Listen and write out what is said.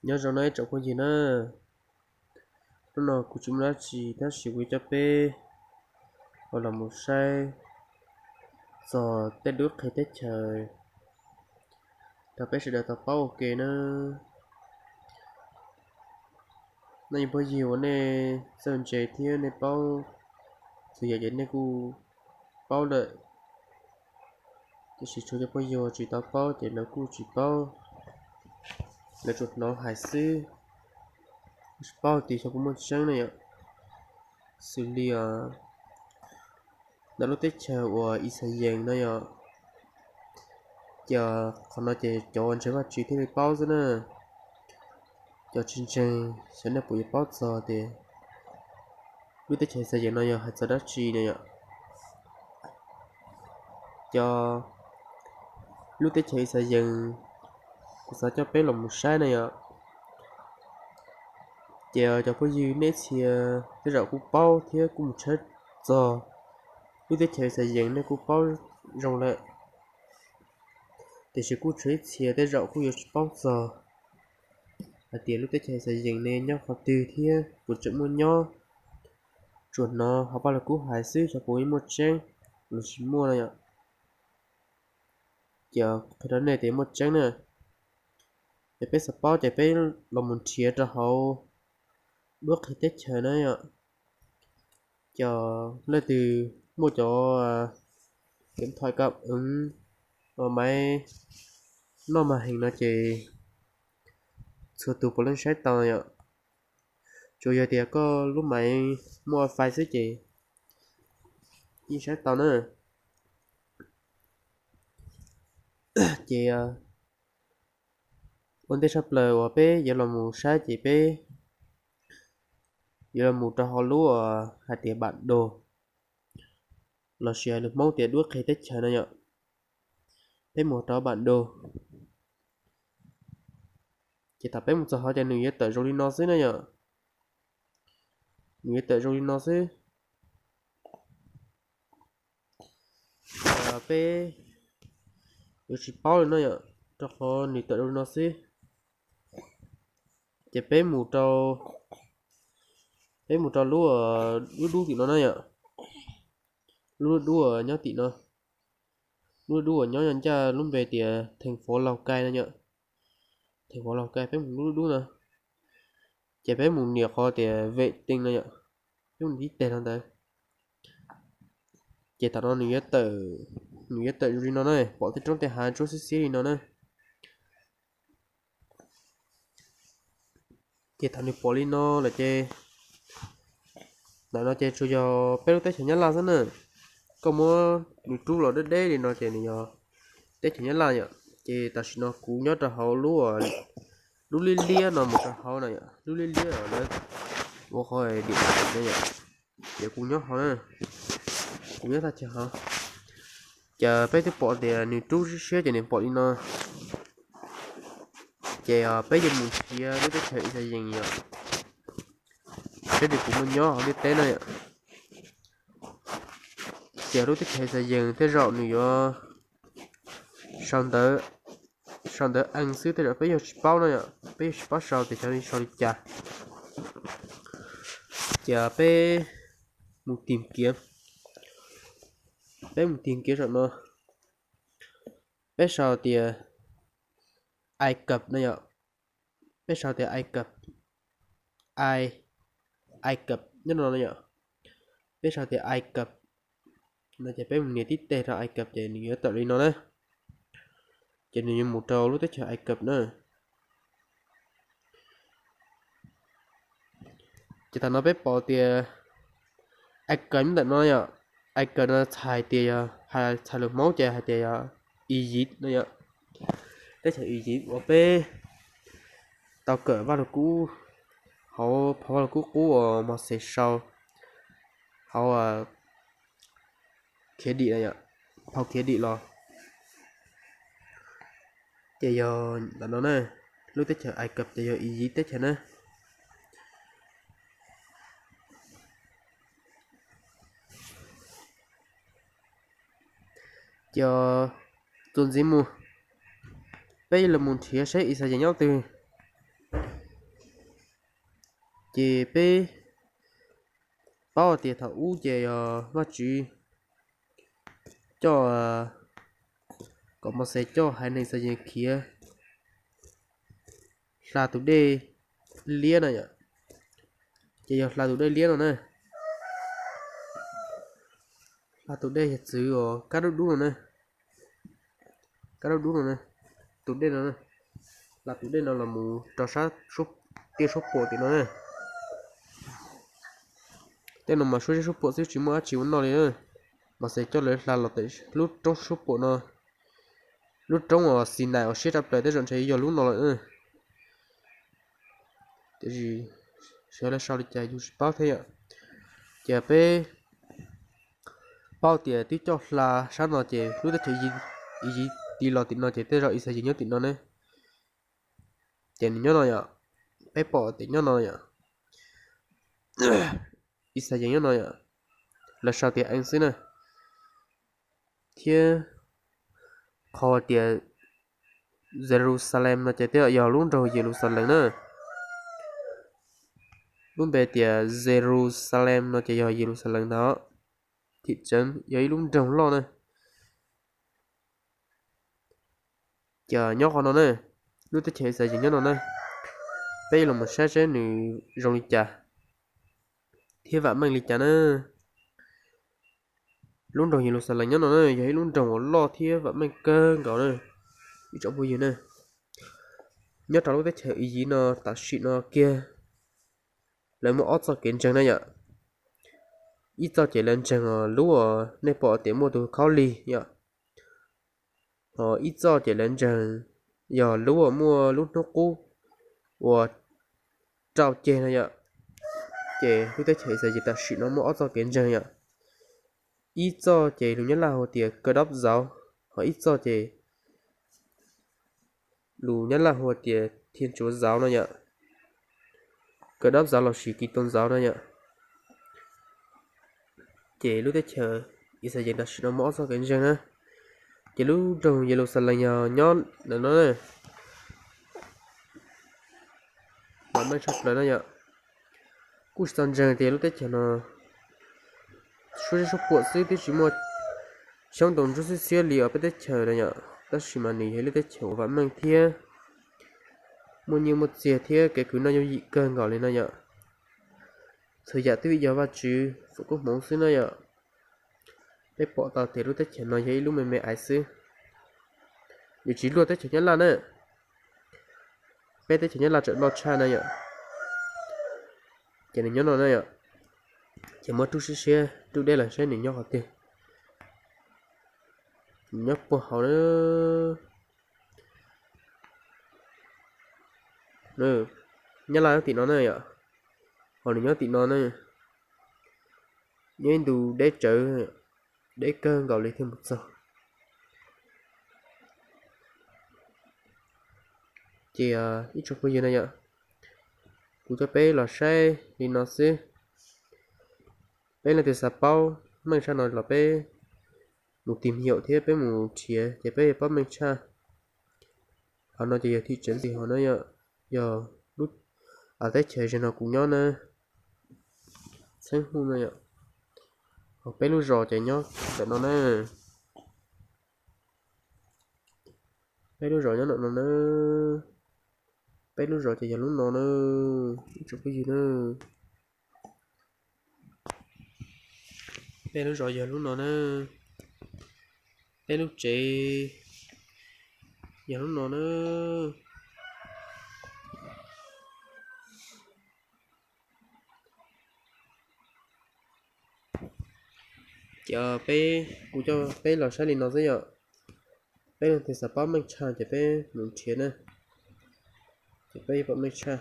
Nyob zoo no ib tsoom phooj ywg na, hnub no kuv tsis muaj dab tsi tab sis kuv yuav coj peb ua los mus saib txog tej lub qhia teb chaws rau peb sawv daws tau paub ua ke na. Nej cov phooj ywg uas nej txawj ntse thiab nej paub txhua yam ces nej kuj paub lawm, tiam sis tshuav cov phooj ywg tsis tau paub ces lawv kuj tsis paub, lawv tsuas hnov hais xwb, tsis paub tias xyov puas muaj tseeb na yom. Xws li ntawm lub teb chaws uas Ixayees no yom, ces qhov no ces cov uas ntseeg Vajtswv thiaj li paub xwb na. Cov tsis ntseeg xyov nej puas yuav paub txog tias lub teb chaws Ixayees no yog hais txog dab tsi no yom. Cov, lub teb chaws Ixayees kuv xav coj peb los mus saib na yom, ces cov phooj ywg nej txhia tej zaum kuj paub thiab kuj mus tshawb txog lub teb chaws Ixayees nej kuj paub zoo lawm, tiam sis kuj tshuav ib txhia tej zaum kuj yuav tsis paub txog hais tias lub teb chaws Ixayees ne nyob qhov twg thiab puas tseem muaj nyob. Tsuas hnov hauv Vaj Lug Kub hais xwb xyov puas muaj tseeb los tsis muaj no yom. Ces qhia rau nej tias muaj tseeb na. Ces peb xav paub ces peb los mus nrhiav rau hauv duab qhia teb chaws na yom. Cov leej twg muaj cov kev thoim kam ev, maiv noj mas heev no ces txhua tus puav leej saib tau yom. Tsuas yog tias koj lub maiv muaj wifi xwb ces yeej saib tau na. Ces ua ntej tshaj plaws uas peb yuav los mus saib ces peb yuav los mus rau hauv lub uas hais tias bản đồ, lossis hais lus Hmoob tias duab qhia teb chaws no yom. Peb mus rau bản đồ, ces thaum peb mus txog hauv ces nws yuav tawm zoo li no xwb na yom. Nws yuav tawm zoo li no xwb. Peb yuav tsis paub li no yom, rau qhov nws tawm zoo li no xwb. Ces peb mus rau, peb mus rau lub, lub dub tim no na yom. Lub dub uas nyob tim no, lub dub uas nyob ncaj lub npe tias thành phố Lào Cai no yom. Thành phố Lào Cai, peb mus lub dub no, ces peb mus nias qhov tias vệ tinh no yom, peb mus tib teg no ntawd. Ces thaum no nws yuav tawm zoo li no na, pom tej roob tej hav ntsuab xiab xiab li no na. Ces thaum nws pom li no lawm ces, ntawm no ces tsuas yog peb lub teb chaws Nyab Laj xwb na. Koj muab nws rub los deb deb li no ces nws yog teb chaws Nyab Laj yom. Ces tam sim no kuv nyob rau hauv lub, lub liab liab no mus rau hauv no yom, lub liab liab lawv ua qhov dim no yom. Ces kuv nyob hauv na, kuv nyob thaj chaw hauv. Ces peb twb pom tias nws rub siab ces nws pom li no. Ces peb yuav mus nrhiav lub teb chaws Ixayees yom, saib nws puas muaj nyob hauv ntiaj teb no yom. Ces lub teb chaws Ixayees tej zaum nws yuav sau ntawv, sau ntawv ees xwb tej zaum peb yuav tsis paub no yom, peb yuav tsis paub sau tias xyov sau li cas. Ces peb mus tìm kiếm, peb mus tìm kiếm saum no, peb sau tias Ai Cập no yom, peb sau tias Ai Cập, Ai, Ai Cập nyob no no yom, peb sau tias Ai Cập no ces peb mus nias tib teg rau Ai Cập ces nws yuav tawm li no na. Ces nws yuav mus rau lub teb chaws Ai Cập na. Ces thaum no peb pom tias Ai Cập nyob ntawm no yom, Ai Cập no txhais tias yog, txhais lus Hmoob ces hais tias yog Iziv no yom. Teb chaws Iziv uas peb tau kawm Vaj Lug Kub, hauv phau Vaj Lug Kub qub uas Mauxes sau, hauv khiav dim, phau khiav dim los, ces yog ntawm no na, lub teb chaws Ai Cập ces yog Iziv teb chaws na. Ces txuas ntxiv mus, peb los mus nrhiav saib Ixayees nyob twg. Ces peb paub tias thaum ub ces yog Vajtswv coj, kom Mauxes coj haiv neeg Yixalayees khiav hla tus dej liab no yom. Ces yog hla tus dej liab no na, hla tus dej yog txwv uas kab dub dub no na, kab dub dub no na, tus dej no, hla tus dej no los mus rau sab tiaj suab puam tim no na. Tej no mas suab zeb suab puam xwb tsis muaj dab tsi ua noj li. Mauxes coj lawv hla los lub roob suab puam no, lub roob uas Xinais uas siab rau plaws tej zaum ntshe yog lub no lawm. Tiam sis sawv daws sau li cas yus tsis paub thiab yom. Ces peb paub tias twb coj hla sab no ces lub teb chaws Iziv tiv los tim no ces tej zaum Yixalayees nyob tim no ne. Ces nws nyob no yom, peb pom tias nyob no yom, Yixalayees nyob no yom, lawv sau tias eev xwb na. Thiab qhov tias Jerusalem no ces tej zaum yog lub nroog Yeluxalees na. Lub npe tias Jerusalem no ces yog Yeluxalees ntag, thim tseev yog ib lub nroog loj na. Ces nyob qhov no na, lub teb chaws Yixalayees nyob no na. Peb los mus saib seb nws zoo li cas thiab vam meej li cas na. Lub nroog Yeluxalees nyob no na yog ib lub nroog uas loj thiab vam meej kawg nkaus na, ib tsoom phooj ywg na. Nyob rau lub teb chaws Iziv no tam sim no kiag lawv muaj ob txoj kev ntseeg na yom. Ib txoj ces lawv ntseeg lub uas nej pom tias muaj tus khaub lig yom. Ho ib txoj ces lawv ntseeg yog lub uas muaj lub hnub qub uas rau ceg no yom. Ces lub teb chaws Yixalayees tam sim no muaj ob txoj kev ntseeg yom. Ib txoj ces lus Nyab Laj hu tias Kaw Dab Zauv, ho ib txoj ces lus Nyab Laj hu tias Thiaj Tsuav Zauv no yom. Kaw Dab Zauv lossis Kis Toos Zauv no yom. Ces lub teb chaws Yixalayees tam sim no muaj ob txoj kev ntseeg na. Ces lub nroog Yeluxalees yog nyob ntawm no na, vam meej tshaj plaws no yom. Kuj tsis txog ntseeg tias lub teb chaws no suab zeb suab puam xwb twb tsis muaj xyoob ntoo ntsuab xiab xiab li os peb teb chaws no yom, tab sis mas nws yog ib lub teb chaws uas vam meej thiab muaj nyiaj muaj txiag thiab kev khwv noj yooj yim kawg nkaus li no yom. Txhua yam twb vim yog Vajtswv foom koob hmoov xwb no yom. Peb pom tau tias lub teb chaws no yog ib lub me me aiv xwb, nws tsis luaj teb chaws Nyab Laj na. Peb teb chaws Nyab Laj tseem loj tshaj no yom. Ces nws nyob no na yom. Ces muab rub siab siab rub deb los saib nws nyob qhov twg. Nws nyob puag hauv na. Nyab Laj nyob tim no na yom. Ho nws nyob tim no na. Nyob ib ntu deb tsawv, deb kawg nkaus li thiaj mus txog. Ces ib tsoom phooj ywg na yom, kuv coj peb los saib li no xwb. Peb leej twg xav paub meej tshaj no los peb mus tig me yaum thiab peb mus nrhiav ces peb yuav paub meej tshaj. Qhov no ces yog thim tsev ntxim hov na yom, yog lub teb chaws ze no kuv nyob na, Txheeb Huj no yom. Ho peb lub zos ces nyob ntawm no na. Peb lub zos nyob ntawm no na. Peb lub zos ces yog lub no na, ib tsoom phooj ywg na. Peb lub zos yog lub no na. Peb lub tsev yog lub no na. Ces peb, kuv coj peb los saib li no xwb yom. Peb leej twg xav paub meej tshaj ces peb mus nrhiav na, ces peb yuav paub meej tshaj.